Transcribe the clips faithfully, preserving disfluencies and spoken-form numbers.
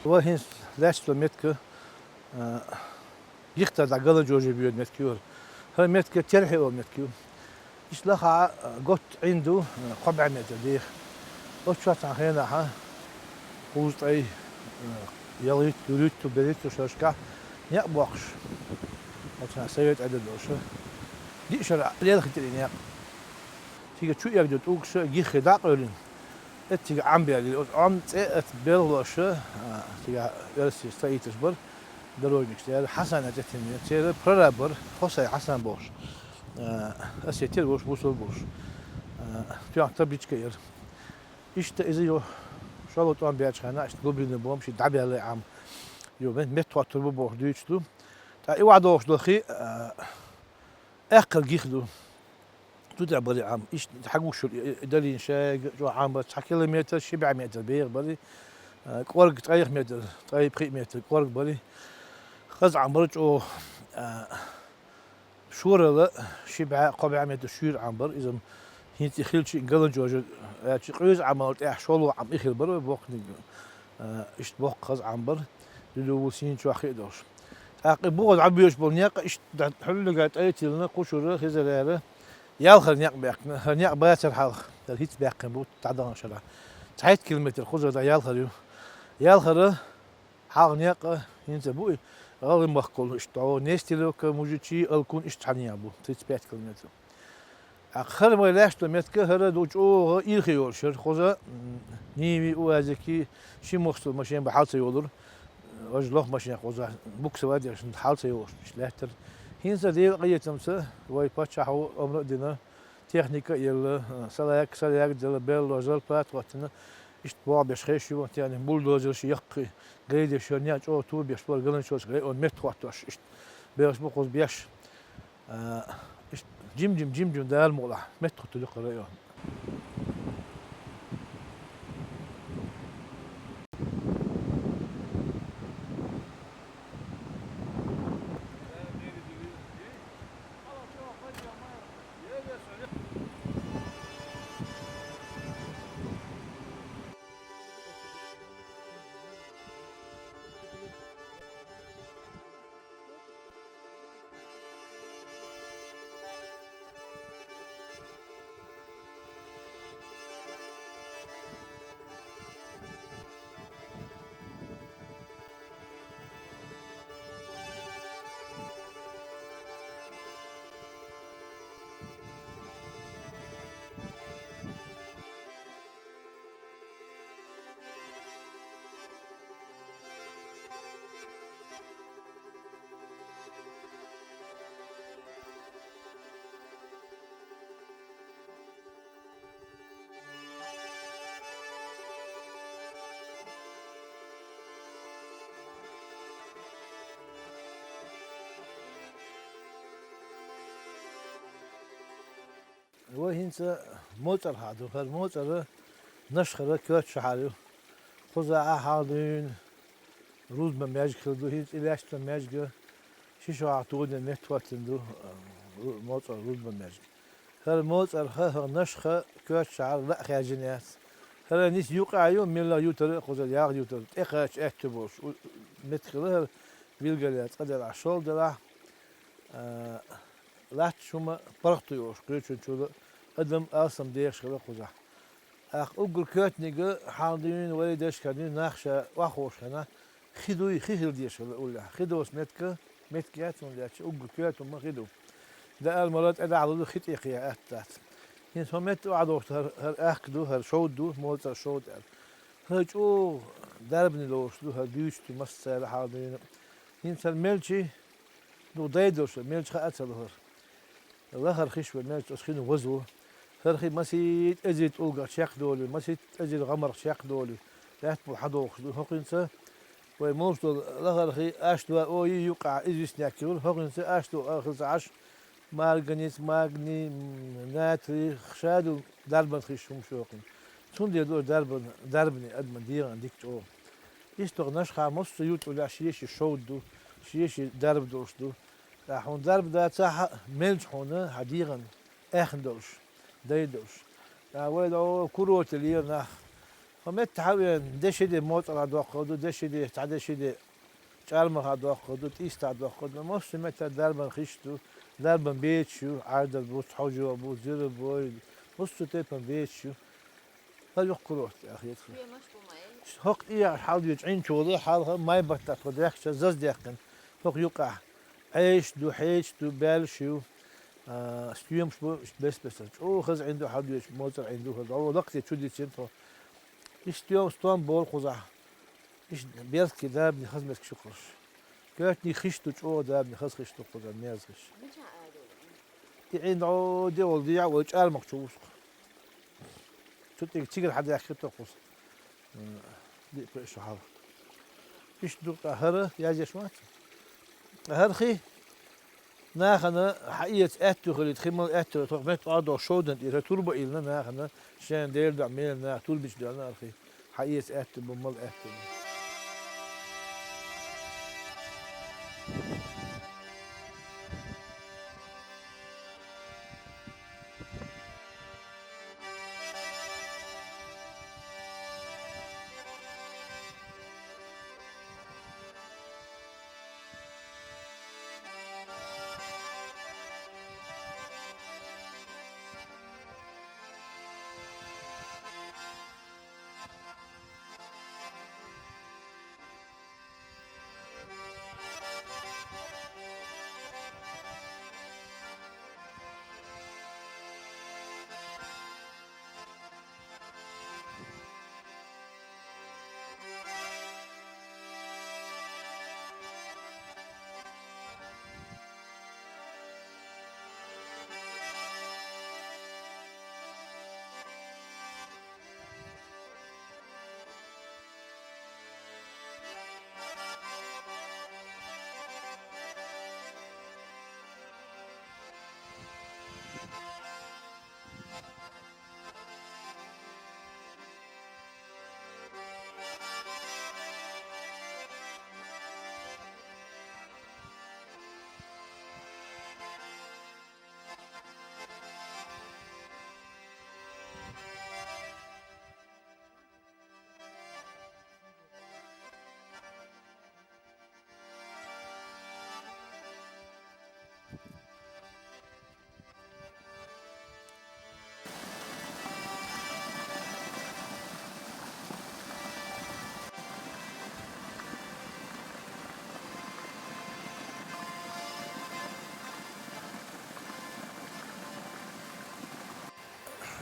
Вай хӀинца лаьцна меттиг, а, юхатӀара дӀа Галанчожа боьду меттиг ю хӀара. ХӀара меттиг Терхье олу меттиг ю. Иштта лаха, а, готта Ӏин ду, а, кхо бӀе метр деха. Оцу чохь цхьана хенахь кхузткъе, а, ялхитта, дуьрхӀитта, берхӀитта шерашкахь некъ боккхуш, оцу совет Ӏедал долуш, диъ шарахь лелхийтира и некъ. Цига чу эгна тӀулгаш гиххе дӀа а къевлина, оцу цига Ӏам баьллера. Оцу Ӏам цӀе оцу белхалоша, а, цига оьрсийн строителаш бара, дорожникаш дара, Хьасан а цӀе тиллина, церан прораб бара, Хосай Хьасан бохуш, а, осетин ву, бусалба волуш, а, тоьхна табличка яра. Иштта иза ю, шолгӀа тӀом баьллачу хенахь, иштта глубинный бомба, шиъ дӀабаьлла Ӏам ю, мет-, меттахӀоттур бу бохуш дуьйцуш ду. ТӀаккха и охьадогӀуш долу хи, а, аьккхар гих ду. Цу тӀехь бара Ӏам. Иштта хьагуш йолу и, и, и далийна шайга чӀогӀа Ӏам бара, цхьа километр, ши бӀе метр беха бара. А, кӀорга ткъе метр, ткъе пхи метр кӀорга бара. Хаза Ӏам бара чӀогӀа, а, шоралла ши бӀе, кхо бӀе метр шуьйра Ӏам бара. Иза хӀинца и хилча Галанчожа, аьлча, къуьйсу Ӏамал тӀехь шолгӀа Ӏам и хир бара, боккханиг, а, иштта боккха хаза Ӏам бара. Дуьллу ву сийна чохь хи а долуш. ТӀаккха и бухахь дӀабоьдуш болу некъ иштта дӀа хьуьллуьйгара тӀе а тиллина, кхушара, хезарара, ялхара некъ баьккхина. ХӀара некъ бацара хьалха, хӀара хӀинца баьккхина бу дӀадаханчу шарахь. Цхьайтта километр кхузара дӀа ялхара ю. Ялхара хьалха некъ хӀинца бу и, гӀалгӀай махкахула иштта дӀо, Нестеровка, Мужичи, Алкун иштта цхьаьна бу, тридцать пять километр. ТӀаккха хӀара вай лаьцна меттиг, хӀара ду чӀогӀа ирхи йолуш яра, кхуза, м, Ниви, УАЗики, ши мостагӀа машен бан хьал ца йолура, важа лоха машен кхуза, буксовать деш хьал ца йолуш иштта лаьттара. ХӀинца Делан къинхетамца вай паччахьо омра а дина, техника а елла, салаг, салаг а делла, белла, зарплата а хӀоттийна, иштта боху беш хезаш ю, тӀе бульдозерш яккхий, гайдеш йолу некъ чӀогӀа тур беш бара, Галанчожский район меттахӀоттош, иштта бехаш бу кхуза беш. А, иштта жим-жим, жим-жим Дала мукъалахь, меттахӀоттур ю кху район. Вай хӀинца МоцӀархахь ду. ХӀара МоцӀар Нашхара коьртачу шахьар ю. Кхузахь хьалха дуьйна рузбан маьждиг хилла ду, хӀинца и лаьцна маьждиг ши шо хьалха тодина, меттахӀоттийна ду, а, ру-, МоцӀар рузбан маьждиг. ХӀара МоцӀарх, хӀара Нашха коьртачу шахьар лаа хаьржина яц. ХӀара ниса юкъахь ю, мелла ютар а кхузара, ялх ютар, тӀекхача аьтту болуш, у-, меттиг хилла хӀара, билгалъяьлла цкъа делахь, шолгӀа делахь, а, латташ хӀума паргӀато йолуш, кхечун чуьра адам алсам дехаш хилла кхузахь. ТӀаккха уггар коьртаниг хьалха дуьйна вай дашкара дуьйна нах ша охьаховшаш хенахь, хи дуй, хи хила дезаш хилла уллехь. Хи доцу меттиг, меттиг яц, хӀунда аьлча уггар коьрта хӀума хи ду. Даар мала тӀедахьа лур ду, хи тӀе кхехьа атта дац. ХӀинца хӀокху метта охьадогӀуш хӀара, хӀара ахка ду, хӀара шовда ду, МоцӀар шовда аьлла. ХӀара чӀогӀа дарбане лоруш ду, хӀара дуьйцуш ду массара хьалха дуьйна. ХӀинца хӀара мелчи, ну, дайдолуш, мелча хаа ца ло хӀара. Лахара хиш вай мелча оцу хин вазо. ХӀара хи масийтта эзар тӀулгах чекхдолий, масийтта эзар гӀамарх чекхдолий, лаьтта бу хьадохуш ду хӀокхуьнца. Вай молуш долу лахара хи Аш-два О-и юкъахь известняк йолу, хӀокхуьнца Аш-два О хила ца Ӏаш, марганец, магний, м, натрий, ша долу дарбан хиш хӀумаш ю хӀокхуьнца. Цундела ду дарбан, дарбане адаман дегӀан дика чӀогӀа. Иштта хӀокху Нашхахь массо а юрт уллехь шен-шен шовда ду, шен-шен дарба долуш ду. Ткъа хьуна дарба дацахь а, мелча хьуна хьан дегӀан аьхна долуш, дайдолуш. Ткъа вай дӀо курорте лела нах, Метта хьавена, деши де моцӀарахьа доккхагӀа ду, деши де, цхьа деши де чӀармахьа доккхагӀа ду, тӀийстахьа доккхагӀа ду. Массо а метта дарбан хиш ду, дарбан бечаш ю, Ӏаьрдар бу, хьожо бу, зира бой, массо а тайпан бечаш ю. ХӀара юха курорт яха хетар. ХӀокху тӀехьа хьалдоьжу Ӏин чу волу, хьалха май баттахь тхо даьхкича, заза даьккхина. ХӀокху юкъахь Ӏеш ду, хьечаш ду, баьллаш ю, а, стоьмаш бу, иштта бес-бесара. ЧӀогӀа хаза Ӏин ду, хьалдоьжу моцӀаран Ӏин ду хӀара. ДӀо лакхе чу дийцина тхо. Иштта стоьм, стоьм болу кхузахь. Иштта беркате дарбане хаза меттигаш ю кхузахь. Коьртаниг хиш ду, чӀогӀа дарбане хаза хиш ду кхузахь, мерза хиш. И Ӏин дӀо де волу дехьа вай чӀармах чу вусу. Цу тӀе цигара хьадаьхкина тхо кхуза. М, диъ-пхи шо хьалха. Иштта ду-кх хӀара, язъеш вац. ХӀара хи нахана хьаэца аьтту хилийта, хи мала аьтту, тхо метта охьадогӀуш шовдан тӀера турба а йиллина нахана, шайна Делан дуьхьа мелла наха турбанаш доьллина хӀара хи. Хьаэца аьтту бу, мала аьтту бу.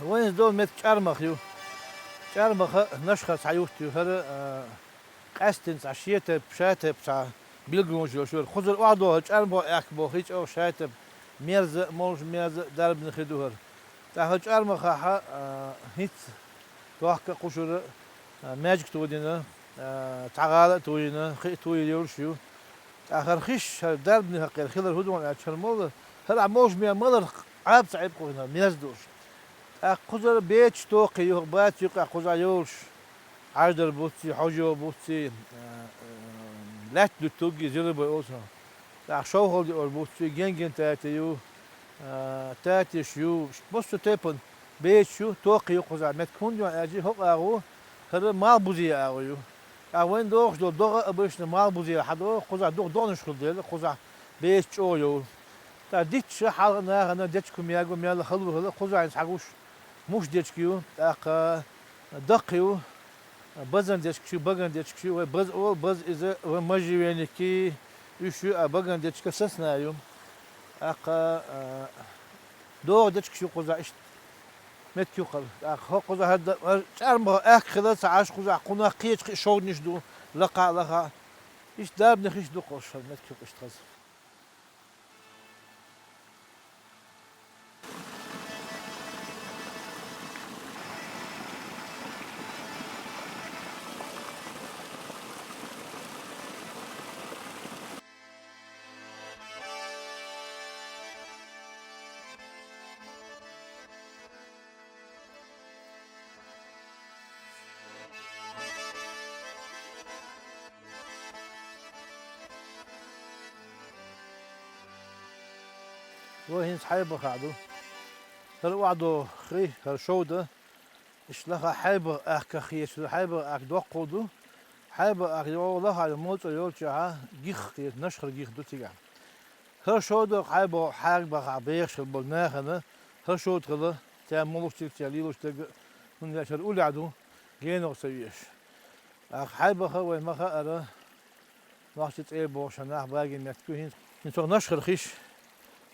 Вайн долу меттиг чӀармах ю. ЧӀармаха Нашхара цхьа юрт ю, хӀара, а, къаьсттина цхьа шен тайпа, шатайпа цхьа билгалонаш йолуш ю. Кхузара охьадогӀу чӀармахо аьхка боху хи чӀогӀа шатайпа, мерза а, молуш мерза а, дарбане хи ду хӀара. ТӀаккха чӀармахахьа, а, хӀинца дохка а кхушара, а, маьждиг тодина, а, цхьа гӀала а тоийна, кхин а тоийна йолуш ю. ТӀаккха хӀара хиш, хӀара дарбане хӀокхеран хилар хӀун ду аьлча, хӀара молла, хӀара ахь молуш мел маларх Ӏаба ца Ӏибкъо хӀинца мерза долуш. ТӀаккха кхузара бецаш тоххий ю, хӀокху бац юкъахь кхузахь йолуш, Ӏаьрдар буцций, хьожо буцций, а, а, лаьтта дуттуггий зирабай олу цунах. ТӀаккха шовхал диор буцций, генгин тати ю, а, татиш ю, массо а тайпана бецаш ю, тоххий ю кхузахь меттиг. ХӀунда аьлча хӀокху агӀо, хӀара малхбузе агӀо ю. ТӀаккха вайн догӀуш долу догӀа а обычно малхбузера хьадогӀу, кхузахь дукха догӀанаш хуьлу дела, кхузахь бецаш чӀогӀа йовлу. ТӀаккха дитташа хьалха нахана дечиг хӀума ягу, мелла хала хила, кхузахь хьагуш муш дечиг ю, тӀаккха даккха ю, базан дечиг ю, баган дечиг ю, вай база олу, база иза, вай можжевельники, уьш ю, а баган дечиг сосна ю. ТӀаккха, а, догӀа дечиг ю кхузахь иштта. Меттиг ю кхара. ТӀаккха хӀокхузахь хӀара да-, хӀара чӀармаха аьхка хила ца Ӏаш, кхузахь кхунах кхечу кхин шовданаш ду, лакхахь а, лахахь а. Иштта дарбане хиш ду кхузахь, хӀара меттиг ю иштта хаза. Вай хӀинца Хьайбахахь ду. ХӀара охьадогӀу хи, хӀара шовда. Иштта лаха Хьайба-Ахка хеташ ду, Хьайба-Ахка доккха ду. Хьайба-Ахка йогӀу лаха муцӀа йолчохь гих кхета, Нашхара гих ду цигахь. ХӀара шо доккха Хьайба-Ахка бахахь бехаш хила болу нахана, хӀара шо хила, цара мулуш дерг, цара лелош дерг, хӀунда аьлча хӀара уллехь ду, генах ца веш. Ахьа Хьайбаха вай ма хаара, нохчийн цӀера бохуш нах багийна меттиг ю хӀинца. ХӀинца хӀокху Нашхара хиш,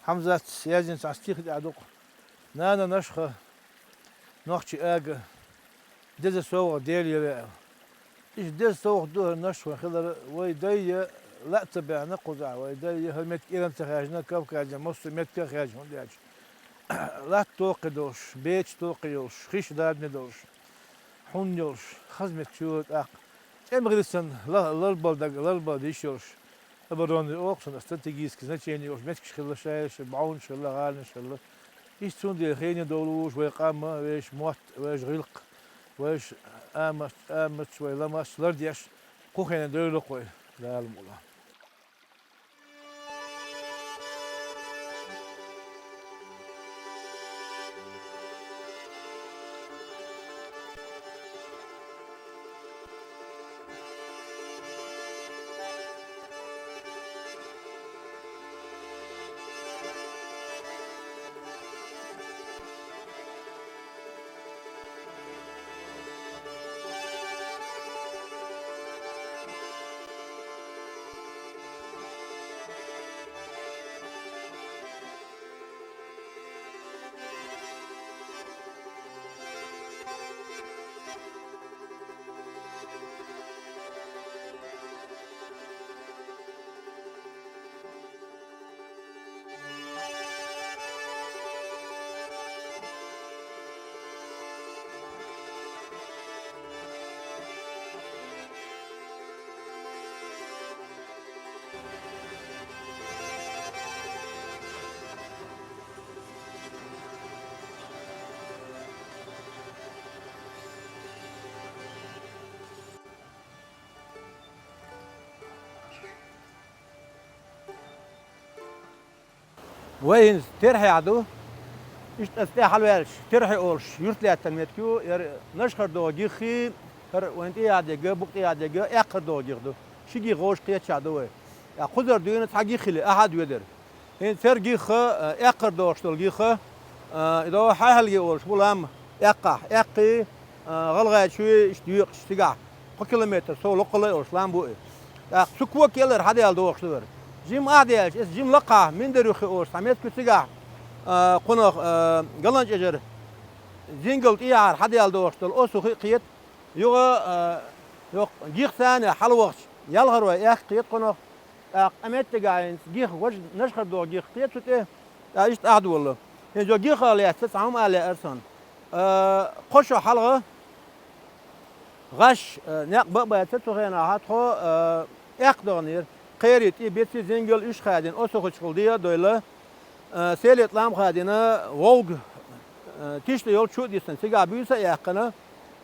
Хьамзатца яздина цхьа стих тӀехь ду-кх: «Нана Нашха, нохчийн ага, деза совгӀат Дела йира», — аьлла. Иштта деза совгӀат ду хӀара Нашха вайн хилар, вай дай а лаа ца баьхна кхузахь, вай дай а хӀара меттиг кӀиран ца хаьржина, Кавказе массо а меттиг а хаьржина, хӀунда аьлча латта тоххе долуш, бецаш тоххе йолуш, хиш дарбане долуш, хьунна йолуш, хаза меттиг ю тӀаккха. ТӀеман гӀирсан ла-, ларбала даг, ларбала диш йолуш, оборонный олу-кх цунах, стратегический значение йолуш меттигаш хилла, шайша бӀаьвнаш хилла, гӀаланаш хилла. Иштта цундела хене долуш вай къам, вешан мотт, вешан гӀиллакх, вешан амат-, аматаш, вай ламасташ лардеш, кху хене девлла-кх вай, Дала мукъ лахь. Вай хӀинца Терхьехь ду. Иштта аса тӀе хьалаваьлча, Терхье олуш юрт лаьттина меттиг ю, яра Нашхара догӀу гиххий, хӀара вайн тӀехьа дегга, букъ тӀехьа дегга, Аьккхара догӀу гих ду. Ши гих вовшах кхетчахь ду вай. ТӀаккха кхузара дуьйна цхьа гих хили, ахьа а доьдура. ХӀинца церан гих, а, Аьккхара догӀуш долу гих, а, и догӀу Хьаьхьалге олуш бу лам Аьккхахь, Аьккхий, а, ГӀалгӀайчуй иштта доькъуш цигахь, кхо километр сов локхалла а йолуш лам бу и. ТӀаккха цу кога кӀелара хьадаьлла догӀуш ду хӀара. Жимма ахьа даьлча, аса жимма лакхахь Миндар-Юххе олуш цхьа меттиг ю цигахь, а, кхунах, а, ГаланчӀожара зингал тӀехьара хьадаьлла догӀуш долу Осухи а кхета, юха, а, юха гих царна хьалавахча, Ялхарой Аьккхи кхета кхунах, тӀаккха къа меттигахь хӀинца гих, важа Нашхара догӀу гих кхета цу тӀе, тӀаккха иштта ахьа долу. ХӀинца йо гихах лаьцна цхьа хӀума ала лаьара суна. А, кхо шо хьалха гӀаш, а, некъ бан а баьлла цу хенахь тхо, а, Аьккха догӀанера. Кхерий тӀе беций зингал уьш хадийна, Осухичхула де а дойлла, а, Селет лам хадийна, Волга, а, тишта йолчу а дисна, цигахь буьйса а яьккхина,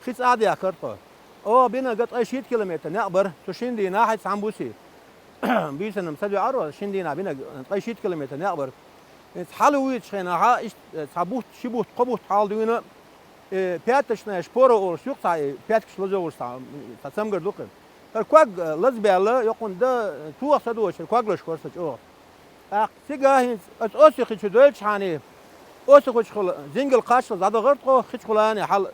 хи цӀа а даьхкира тхо. Оха бина га ткъе шийтта километр некъ бара, цу шина дийнахь хьайца цхьаьна буьсий. Буьйсанна-м садоьӀура, шина дийнахь бина ткъе шийтта километр некъ бара. ХӀинца хьалавуьйтуш хенахь, иштта, э, цхьа бутт, ши бутт, кхо бутт хьалха дуьйна, э, пяточная шпора олуш ю-кх цхьа, э, пяткаш лазо волуш цхьа, м, цхьа цамгар ду-кх. ХӀара ког, э, лазабаьлла, йоккхунна дан, э, тоха ца доцуш, хӀара ког лашкора сан чӀогӀа. ТӀаккха цигахь хӀинца аса Осухичу дойлчхьана, Осухичхула зингал кхаччалц дӀадахара тхо, Хичхулана хьала.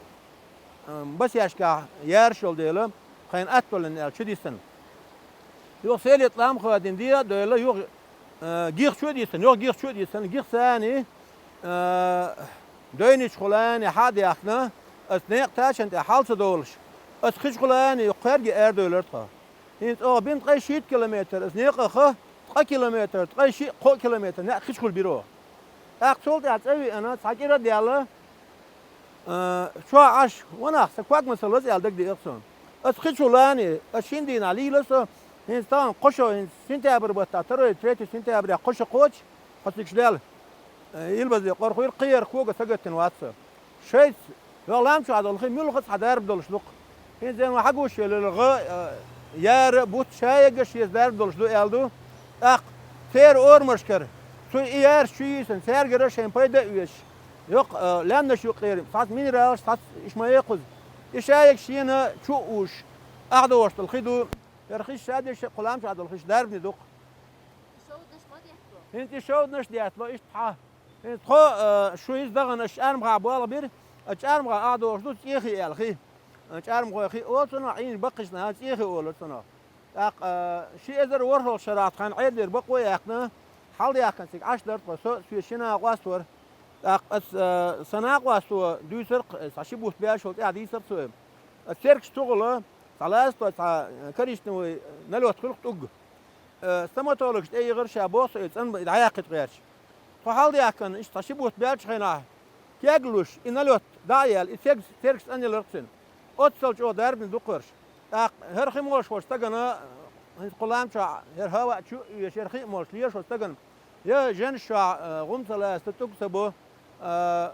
Ам, басешкахь яраш йолу дела, тхайна атта долу аьлла чу дисна. Юха Селет лам хадийна де а дойлла, юха, а, гих чу а дисна, юха гих чу а дисна, гих царна, а, Дойничхулана хьа а даьхкина, аса некъа тачанна тӀе хьал ца долуш, аса Хичхулана юха кхаьрга арадойлира тхо. ХӀинца оха бина ткъе шийтта километр аса некъах, ткъа километр, ткъе шиъ, кхо километр некъ Хичхула бира оха. ТӀаккха цул тӀаьхьа цӀа веана, цхьа кӀира а даьлла, а, чохь Ӏаш, ванах, сан ког ма ца лаза аьлла дагадеара суна. Аса Хичхулана, аса шина дийнахь лийла со, хӀинца тахана кхо шо, хӀинца сентябрь баттахь, второй, третий сентября кхо шо кхочу, хьо цига лел. Э, илбазе къорхуьйра, кхиярх кога сагаттина вац со. Шайца, йо лам чохь долу хи муьлхха а цхьа дарба долуш ду-кх. ХӀинца вай хьагуш елира гӀа, э, яра, бутт шайга шеца дарба долуш ду аьлла ду. ТӀаккха церан орамашкара, цу и яраш чу йийсина, цаьргара шайн пайда а оьцуш, Йоккха, а, лаьмнаш юкъера, цхьацца минералаш, цхьацца иш ма яьккхуза. И шайга шена чу а уш, ахьа догӀуш долу хи ду. ХӀара хиш ша деш, кху лам чохь долу хиш дарбане ду-кх. ХӀинца и шовданаш деттало, иштта хьа. ХӀинца тхо, а, шу иза дахана аша чӀармхахь болх бира, а чӀармхахь ахьа догӀуш ду ЦӀехи аьлла хи. А, чӀармхой хи олу цунах, Ӏийна баккхийчу наха ЦӀехи олу цунах. ТӀаккха, а, ши эзар ворхӀалгӀачу шарахь тхан Ӏедалера бакъо а яьккхина, хьалдехкина цига Ӏаш дара тхо, со а, соьца шина накъост вара. ТӀаккха аса, а, сан накъосто дуьйцура-кх, цхьа ши бутт баьллачул тӀаьхьа дийцира-кх цо. Аса цергаш чухула, цхьа ластой, цхьа, а, коричневый налёт хуьлу-кх тӀулг. А, стоматологаш тӀеихира ша боху со, и цӀанбан и дӀаяьккхийта гӀерташ. Тхо хьалдехкина, иштта цхьа ши бутт баьллачу хенахь, кеглуш, и налёт дӀа а яьлла, и цергаш, цергаш цӀанъелира-кх цуьнан. Оццул чӀогӀа дарбане ду-кх хӀорш. ТӀаккха хӀара хи молуш волчу стагана, хӀинца кху лам чохь хӀара хӀаваъ чу а оьшуш, хӀара хи а молуш лелаш волчу стагана, я женаш чохь, а, гӀум ца ласта, тӀулг ца бо, а,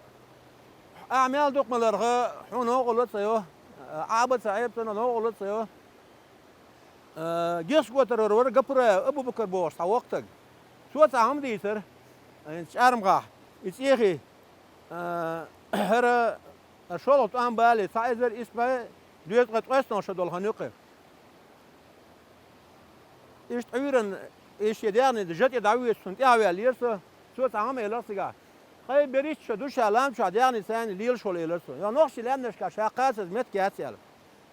ахьа мел дукха маларха, хьуна новкъарло ца йо, а, Ӏаба ца Ӏеба цунах новкъарло ца йо. А, гихсготар вара Гапураев Абу-Бакар бохуш цхьа воккха стаг. Цо цхьа хӀума дийцара, хӀинца чӀармхахь, и ЦӀехи, а, хӀара, а, шолгӀа тӀом бале, цхьа эзар исс бӀе доьзткъе ткъоьсналгӀа шо долу хан юккъе. Иштта Ӏуьйранна и шен дегӀний жа тӀе дӀавоьдуш цунна тӀаьхьаваьллера со, цо цхьа хӀума элира цигахь. Ткъе берхӀитта шо ду ша лам чохь дегӀний царна лелаш волу, элира цо. Йо, нохчийн лаьмнашкахь ша кхачаза меттиг яц аьлла.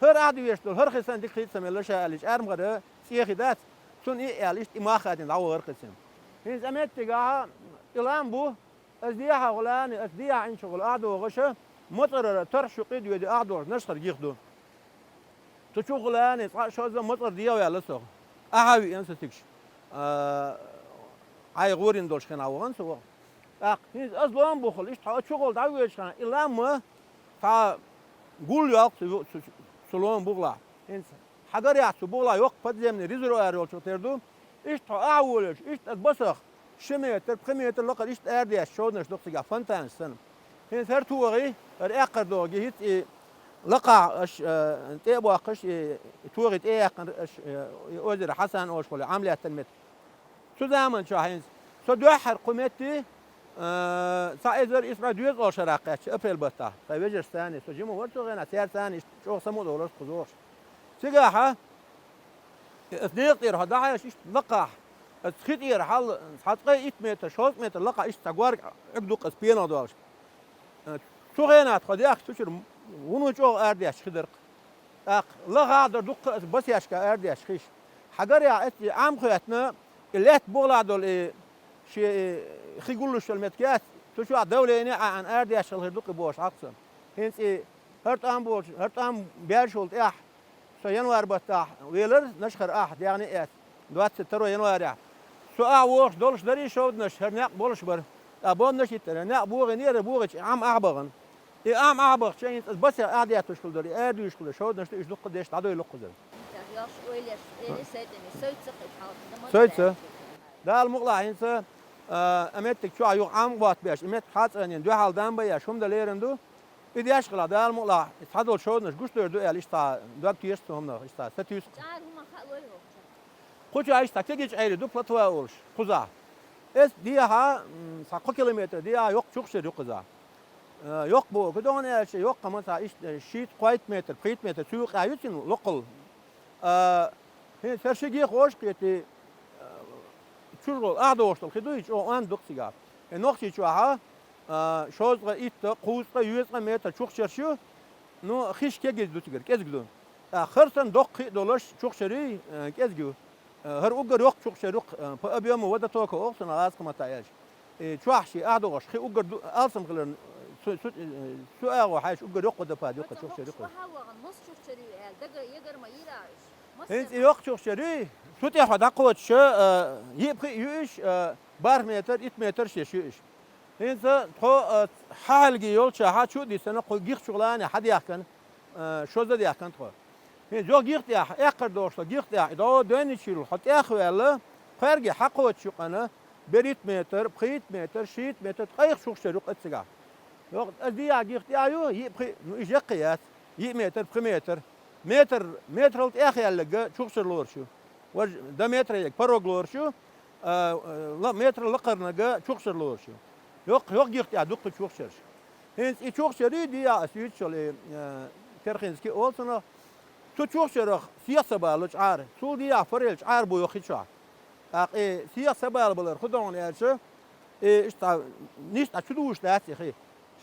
ХӀара ахьа девеш долу, хӀара хи санна дика хи ца мелла ша аьлла, и чӀармхара ЦӀехи дац, цунна и а аьлла, иштта и мах хадийна дӀавахара хи цуьнан. ХӀинца а меттигахь и лам бу, аса дехьа гӀулани, аса дехьа Ӏинчу гӀула ахьа догӀуша, моцӀарара торхьа шу къи доьду ахьа догӀуш Нашхара гих ду. Цу чу гӀулани, цкъа а шозза моцӀар дегӀаваьлла со. Ахьа виъна со цигаш. А, Ӏай гӀорийна долуш хенахь вахана со ваха. ТӀаккха хӀинца аса лома бухахула, иштта хьо аса чу гӀула дӀавоьдуш хенахь, и лам ма цхьа гул йоккху цу, цу, цу лома бухахула. ХӀинца хьагарехь цу бухахула йоккха подземный резервуар йолчух тера ду. Иштта хьо ахьа волуьйтуш, иштта аса басах ши метр, пхи метр лакхара иштта арадеш шовданаш ду-кх цигахь, фонтанаш санна. ХӀинца хӀара тогӀи, хӀара аьккхар догӀу гихӀица и лакхахь аша, э, тӀе а боккхуш, и, и тогӀи тӀе а яьккхина аша, э, и озеро Хьасан олуш волу Ӏам лаьттина меттиг. Цу заман чохь хӀинца со дуьххьара кху метте, а, цхьа эзар исс бӀе доьзткъе ткъолгӀа шарахь кхаьчча, апрель баттахь, тхайн вежаршца цхьаьна, со жима вара цу хенахь, цаьрца цхьаьна иштта чӀогӀа самукъадолура кхузахуш. Цигахь, аса некъа тӀера хьо дӀахьаьжча, иштта лакхахь, аса хи тӀера хьал, цхьа цкъа итт метр, шовзткъа метр лакхахь иштта цхьа горга Ӏуьрг ду-кх аса пенах долуш. Цу хенахь тхо дехча, цу чуьра вуно чӀогӀа арадеш хи дара-кх. ТӀаккха лахахь а дара дуккха а аса басешка арадеш хиш. Хьагарехь, эццахь Ӏам хоьттина, и лаьтта бухахула долу и шен и хи гуллуш йолу меттиг яц, цу чохь давление а Ӏан арадеш хила хир ду-кх и бохуш Ӏа-кх со. ХӀинца и хӀара тӀом болчу, хӀара тӀом баьллачул тӀаьхьа со январь баттахь велара Нашхара ахьа дегӀне а эцна, двадцать второго января. Со ахьа вогӀуш долуш дара и шовданаш, хӀара некъ болуш бара. Ткъа бомбанаш хӀиттара, некъ богӀийнера, богӀича Ӏам ахьа бахана. И Ӏам ахьа бахча, хӀинца аса басех ахьа детташ хила дара, и арадуьйш хила дара, шовданаш ду, уьш дуккха деш дӀадойла кхузара. Йош ойлеш, эли сайтани, сойца кхин хьалха, Сойца. Дала мукъалахь хӀинца, а, а меттиг чохь юха Ӏам а ботта беш, и меттиг хьацӀанийн дуьхьал дам бан еш, хӀума дан лерина ду. И деш хилахь, Дала мукъалахь, и цхьадолчу шовданаш гуш дойр ду аьлла, иштта догтеш цу хӀуманах, иштта сатуьйсу. ЧӀара хӀума хаа лой хӀокху чохь? Кху чохь иштта кегийчу Ӏер ду, плотва олуш, кхузахь. Эс дехьа, м, цхьа кхо километр дехьа йоккха чухчара ю кхузахь. Э, йоккха боху, кху догӀна аьлча, йоккха ма цхьа иштта, э, шийтта-кхойтта метр, пхийтта метр цу юкъа ю цуьнан локхал. А, хӀинца хӀара ши гих вовшах кхетий, а, чужгӀол ахьа догӀуш долу хи ду, и чӀогӀа онда ду-кх цигахь. И Нохчийчохьа, а, шовзткъа, итт, кхузткъа, йоьзткъа метр чухчарш ю, ну, хиш кегийчу ду цигара, кӀезиг ду. ТӀаккха хӀара санна доккха хи а долуш чухчар юй, а, кӀезиг ю. А, хӀара уггар йоккха чухчар ю-кх, а, по объёму водотока олу цунах гӀазкхийн маттахь аьлча. И чохь шен ахьа догӀуш хи уггар ду, алсам хиларна, цу, цу, цу агӀо хьаьжча уггар йоккха водопад ю-кх, чухчар ю-кх. Масса чухчар ю аьлла, дага егар ма йира уьш. ХӀинца и йоккха чухчар юй, цу тӀе хьо дӀакхочуш, а, йиъ-пхиъ ю уьш, а, барх метр, итт метр шеш ю уьш. ХӀинца тхо, а, хьалхалгий йолчохьа чу а дисина, кху гих чухуланий хьадаьхкина, а, шозза даьхкина тхо. ХӀинца йо гих тӀехь, эккхар догӀуш долу гих тӀехь, и дӀо дойничийла хьо тӀехваьлла, кхоьрге хьакхочуш юкъана, берхӀитта метр, пхийтта метр, шийтта метр, ткъайх чухчар ю-кх цигахь. Йо, аса дехьа гих тӀехь ю, йиъ-пхиъ, ну, и жеккхе яц, йиъ метр, пхи метр. Метр, метрал тӀехъяьлларг чухчар лоруш ю. Важа дан метр ерг порог лоруш ю, а, ла-, метр лакхарнарг чухчар лоруш ю. Йоккха, йоккха гих тӀехь дуккха чухчарш. ХӀинца и чухчара дийя ас юьйцучул и, э, терхински олцанах. Цу чухчарах сех ца бала чӀара. Цул дийя форель чӀара бу йохи чохь. ТӀаккха и сех ца бала балар хӀун ду аьлча, и иштта нисдӀа чу дуьйш дац и хи.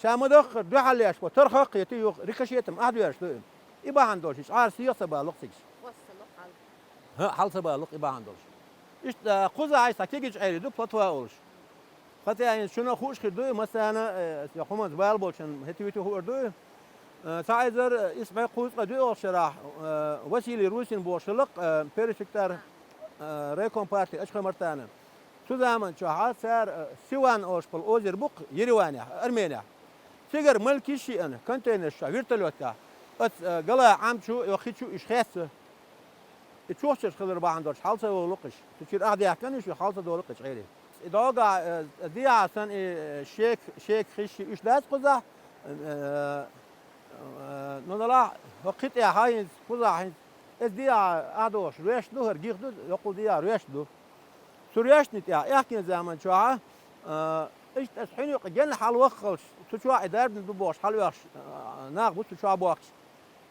Ша ма даххара дуьхьал леш бо тархах а кхетий юха рикошетом ахь доьрзуш ду и. И бахьана долуш и чӀара сех ца бала лукх цигаш. ХӀа, хьал ца бала лукх и бахьана долуш. Иштта кхузахь цхьа кегий чӀерий ду, плотва олуш. Хотя хӀинца шуна хууш хир ду и, массарна, э, я хӀуманца бала болчун хӀетта-витта хуур ду и. Э, цхьа эзар исс бӀе кхузткъе доьалгӀачу шарахь, э, Василий Русин бохуш хилла-кх, э, Пересиктар, э, райком партии Ачхой-Мартана. Цу заман чохь цара, э, Сиван олуш болу озеро бу-кх Ереванехь, Арменехь. Цигара малкиш а йиъна, контейнерш чохь, вертолётехь, оцу, э, гала Ӏам чу, йохи чу уьш хецна. И чухчарш хилар бахьана долуш хьал ца волу-кх уьш. Цу чуьра ахь даьхкина уьш, хьал ца долу-кх и чӀерий. И догахь, э, дехьа санна и, э, шек, шек хиш уьш дац кхузахь, э, э, ну, далахь, хӀокху кхин тӀехь хӀинца, кхузахь хӀинца. Эс дехьа ахь дохуш, роьшна ду хӀара, гих ду, йоккхул дехьа роьшна ду. Цу роьшна тӀехь, аьхкенан заман чохь, а, иштта аса хьуьнан юкъа генна хьалаваххалц, цу чохь и дарбина ду бохуш, хьалаваьхаш, а, нах бу цу чохь бохкуш.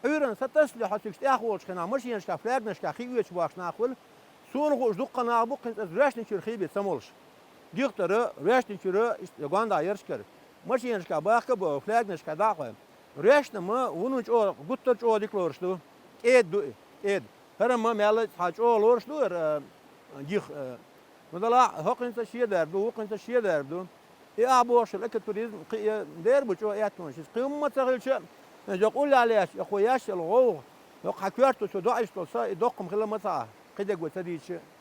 Ӏуьйранна сатасале хьо цигахь тӀехволучу хенахь, машинашкахь, флягнашкахь хи оьцуш бохкуш нах хуьлу. Суна хууш дуккха нах бу, кхин цӀа роьшнин чуьра хи бен ца молуш. Гих тара, роьшнин чуьра, иштта гондахь ярш кара. Машинашкахь бахка а боху, флягнашкахь дӀа а кхойкху. Роьшна ма вуно чӀогӀа, гуттар а чӀогӀа дика лоруш ду. КӀеда ду и, кӀеда. ХӀара ма мелла цхьа чӀогӀа лоруш ду хӀара, а, гих, а. Ну, далахь, хӀокхуьнца шен дарба ду, вукхуьнца шен дарба ду. И ахь бохуш йолу экотуризм кхин а дера бу чӀогӀа аьттонаш. Иза кхин хӀумма ца хилча а, я къуллехь лаьтташ, я кхо еш йолу гӀовгӀа, хӀокху хьан коьрто цо доӀуьйтуш долу са, и доккха хилла ма ца Ӏа, кхидерг вай ца дийцича а.